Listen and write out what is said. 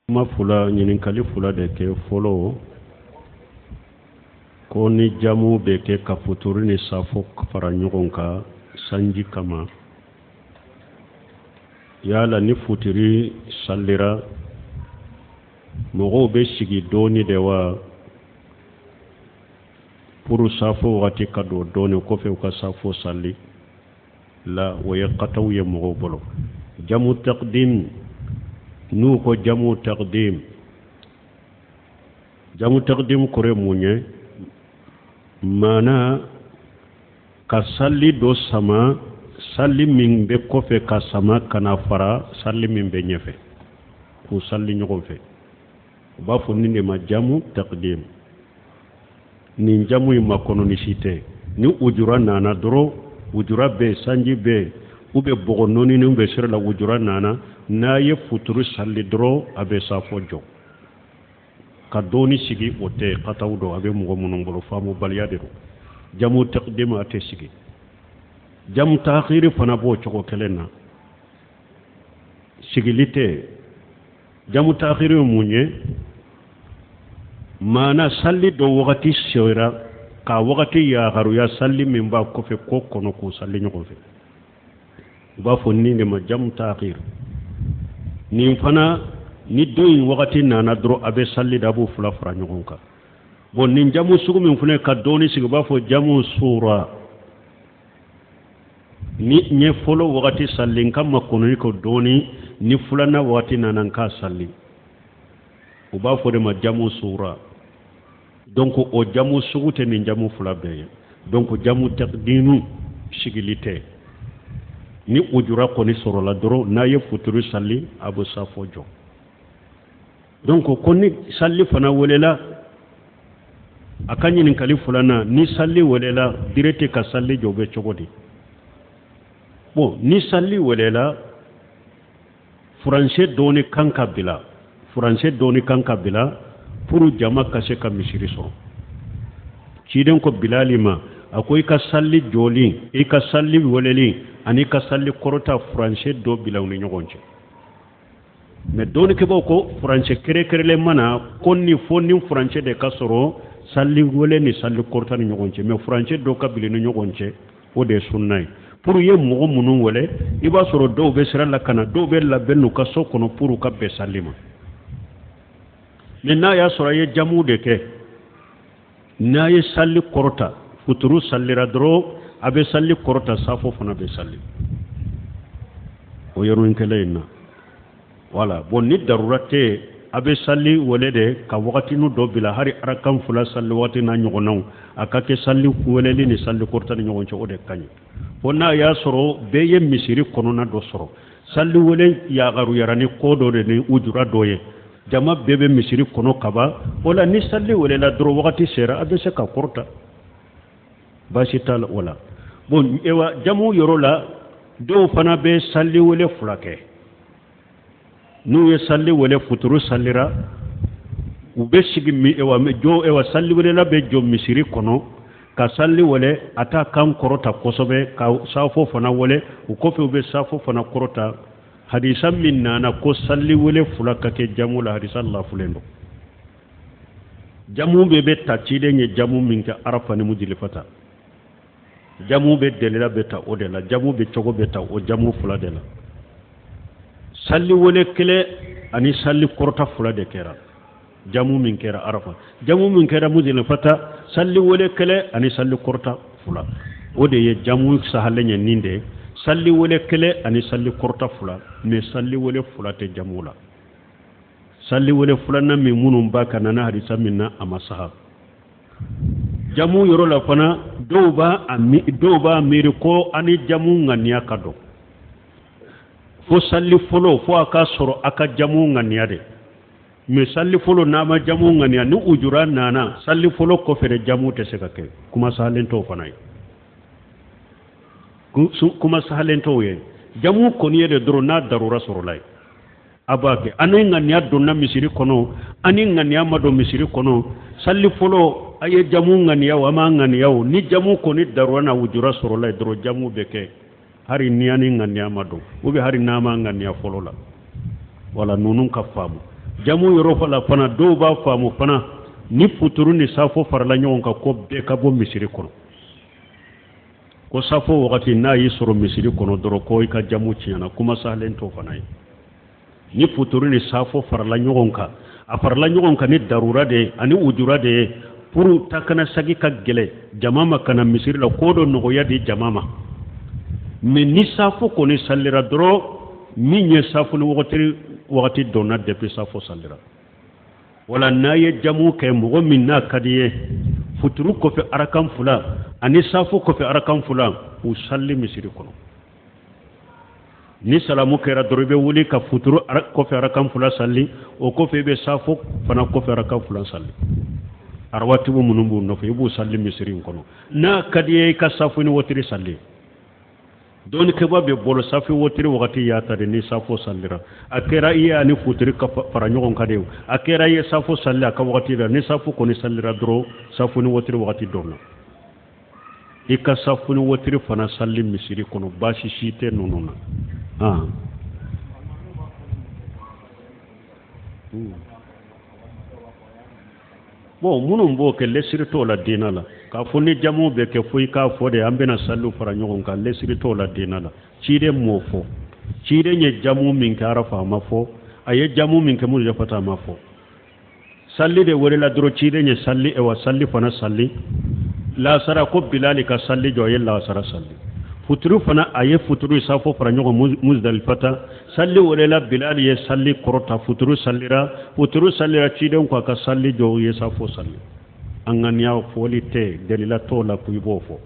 Kuma fila, ɲininkali fila de kɛ. Fɔlɔ, ko ni jamu bɛ kɛ ka futuri ni safo fara ɲɔgɔn kan sanji kama, yala ni futuri salira, mɔgɔw bɛ sigi dɔɔni de wa pour safo wagati ka don dɔɔni kɔfɛ u ka safo sali? La, o ye kataw ye mɔgɔw bolo. Jamu takdim, n'u ko jamu takdim, jamu takdim kɔrɔ ye mun ye? Maana ka sali dɔ sama, sali min bɛ kɔfɛ, ka sama ka na fara sali min bɛ ɲɛfɛ, k'u sali ɲɔgɔn fɛ. U b'a fɔ nin de ma jamu takdim. Nin jamu in makɔnɔni si tɛ. Ni ujura nana dɔrɔn, ujura bɛ yen, sanji bɛ yen, u bɛ bɔgɔ nɔɔninin bɛ sira la, ujura nana, n'a ye futuru sali dɔrɔn, a bɛ safo jɔ ka dɔɔni sigi. O tɛ kataw dɔn, a bɛ mɔgɔ minnu bolo, faamubaliya de don. Jamu takdim a tɛ sigi. Jamu takhiri fana b'o cogo kelen na, sigili tɛ. Jamu takhiri ye mun ye? Maana sali dɔ wagati sera ka wagati yagaruya sali min b'a kɔfɛ k'o kɔnɔ k'o sali ɲɔgɔn fɛ, u b'a fɔ nin de ma jamu takhiri. Nin fana, ni don in wagati nana dɔrɔn, a bɛ sali da, a b'o fila fara ɲɔgɔn kan. Bon, nin jamu sugu min fana ka dɔɔni sigi, u b'a fɔ jamu sura. Ni n ye fɔlɔ wagati sali, n ka makɔnɔni kɛ dɔɔni, ni filanan wagati nana, n k'a sali, u b'a fɔ de ma jamu sura. Donc o jamu sugu tɛ nin jamu fila bɛɛ ye. Donc jamu takdimu, sigili tɛ. Ni ujura kɔni sɔrɔla dɔrɔn, n'a ye futuru sali, a bɛ safo jɔ. Donc ko ni sali fana welela, a ka ɲininkali filanan, ni sali welela direct ka sali jɔ, bɛ cogo di? Bon, ni sali welela, furancɛ dɔɔni kan ka bila, furancɛ dɔɔni kan ka bila pour jama ka se ka misiri sɔrɔ. Ciden ko Bilali ma, a ko i ka sali jɔli, i ka sali weleli ani i ka sali kɔrɔta, furancɛ dɔ bila u ni ɲɔgɔn cɛ. Mais dɔnnikɛbaw ko furancɛ kɛrɛnkɛrɛnlen mana ko ni fo ni furancɛ de ka sɔrɔ sali wele ni sali kɔrɔta ni ɲɔgɔn cɛ, mais furancɛ dɔ ka bila ni ɲɔgɔn cɛ, o de ye sunna ye. Pour ye mɔgɔ minnu wele, i b'a sɔrɔ dɔw bɛ sira la ka na, dɔw bɛ labɛn n'u ka so kɔnɔ pour ka bɛn sali ma. Mais n'a y'a sɔrɔ a ye jamu de kɛ, n'a ye sali kɔrɔta, futuru salira dɔrɔn, a bɛ sali kɔrɔta, safo fana bɛ sali o yɔrɔnin kelen in na. Wala, bon, ni darura tɛ, a bɛ sali wele de ka wagatinin dɔ bila, hali arakan fila sali waati n'a ɲɔgɔnnaw, a ka kɛ sali weleli ni sali kɔrɔta ni ɲɔgɔn cɛ, o de ka ɲi. Fo n'a y'a sɔrɔ bɛɛ ye misiri kɔnɔna dɔ sɔrɔ, sali wele yagaruyara ni ko dɔ de ni ujura dɔ ye, jama bɛɛ bɛ misiri kɔnɔ kaban, o la ni sali welela dɔrɔn, wagati sera, a bɛ se ka kɔrɔta, baasi t'a la o la. Bon, ewa, jamu yɔrɔ la, dɔw fana bɛ sali wele fila kɛ. N'u ye sali wele, futuru salira, u bɛ sigi, ewa, jɔ, ewa, sali welela bɛ jɔ misiri kɔnɔ ka sali wele, a t'a kan kɔrɔta kosɛbɛ, ka safo fana wele o kɔfɛ, u bɛ safo fana kɔrɔta. Hadisa min nana ko sali wele fila ka kɛ jamu la, hadisa lafulen don. Jamu bɛɛ bɛ ta, ciden ye jamu min kɛ Arafa ni Mujilifata, jamu bɛ delila bɛ ta o de la. Jamu bɛ cogo bɛ ta o jamu fila de la. Sali wele kelen ani sali kɔrɔta fila de kɛra jamu min kɛra Arafa. Jamu min kɛra Mujilifata, sali wele kelen ani sali kɔrɔta fila, o de ye jamu sahalen ye. Nin de sali wele kelen ani sali kɔrɔta fila, mais sali wele fila tɛ jamu la. Sali wele filanan min minnu b'a ka nana hadisa min na, a ma saha. Jamu yɔrɔ la fana, dɔw b'a miiri ko ani jamu ŋaniya ka dɔn fo sali fɔlɔ, fo a ka sɔrɔ a ka jamu ŋaniya de. Mais sali fɔlɔ, n'a ma jamu ŋaniya, ni ujura nana sali fɔlɔ kɔfɛ de, jamu tɛ se ka kɛ. Kuma sahalen t'o fana ye, kuma sahalen t'o ye. Jamu kɔni ye de dɔrɔn, n'a darura sɔrɔla ye, a b'a kɛ. Ani ŋaniya donna misiri kɔnɔ, ani ŋaniya ma don misiri kɔnɔ, sali fɔlɔ a ye jamu ŋaniya o, a ma ŋaniya o, ni jamu kɔni darura na ujura sɔrɔla ye dɔrɔn, jamu bɛ kɛ, hari ni ani ŋaniya ma don, ou bien hari n'a ma ŋaniya fɔlɔ la. Wala, ninnu ka faamu. Jamu yɔrɔ la fana, dɔw b'a faamu fana ni futuru ni safo farala ɲɔgɔn kan ko bɛɛ ka bɔ misiri kɔnɔ, ko safo wagati n'a y'i sɔrɔ misiri kɔnɔ dɔrɔn ko i ka jamu tiɲɛna. Kuma sahalen t'o fana ye. Ni futuru ni safo farala ɲɔgɔn kan, a farala ɲɔgɔn kan ni darura de ye ani ujura de ye pour ta kana sagi ka gɛlɛ jama ma ka na misiri la, ko dɔ nɔgɔya di jama ma. Mais ni safo kɔni salira dɔrɔn, min ye safo ni wagati donna depuis safo salira. Wala n'a ye jamu kɛ, mɔgɔ min n'a ka di ye, futuru kɔfɛ arakan fila ani safo kɔfɛ arakan fila, u salli misiri kɔnɔ. Ni salamu kɛra dɔrɔn, i bɛ wuli ka futuru kɔfɛ arakan fila salli, o kɔfɛ i bɛ safo fana kɔfɛ arakan fila salli. Arawatibu minnu b'u nɔfɛ, i b'u salli misiri in kɔnɔ. N'a ka di ye, i ka safo ni wotiri salli. Dɔnnikɛba bɛ bolo safi wotiri wagati y'a ta de. Ni safo sallira, a kɛra i ye ani futiri ka fara ɲɔgɔn kan de, a kɛra i ye safo salli a ka wagati la, ni safo kɔni sallira dɔrɔn, safo ni wotiri wagati dɔnna. I ka safo ni wotiri fana salli misiri kɔnɔ, baasi si tɛ ninnu na. Bon, minnu b'o kɛ, lesiri t'o la diinɛ la. K'a fɔ ni jamu bɛ kɛ fo i k'a fɔ de an bɛna saliw fara ɲɔgɔn kan, lesiri t'o la diinɛ la. Ciden m'o fɔ. Ciden ye jamu min kɛ Arafa, a ma fɔ. A ye jamu min kɛ Muzidalifata, a ma fɔ. Salli de welela dɔrɔn, ciden ye salli, ewa salli fana salli. Lasara ko Bilali ka salli jɔ, a ye lasara salli. Futuru fana, a ye futuru safo fara ɲɔgɔn Muzidalifata. Salli welela, Bilali ye salli kɔrɔta, futuru sallira. Futuru sallira, ciden ko a ka salli jɔ, u ye safo salli. An ŋaniya fɔli tɛ, dalila t'o la ko i b'o fɔ.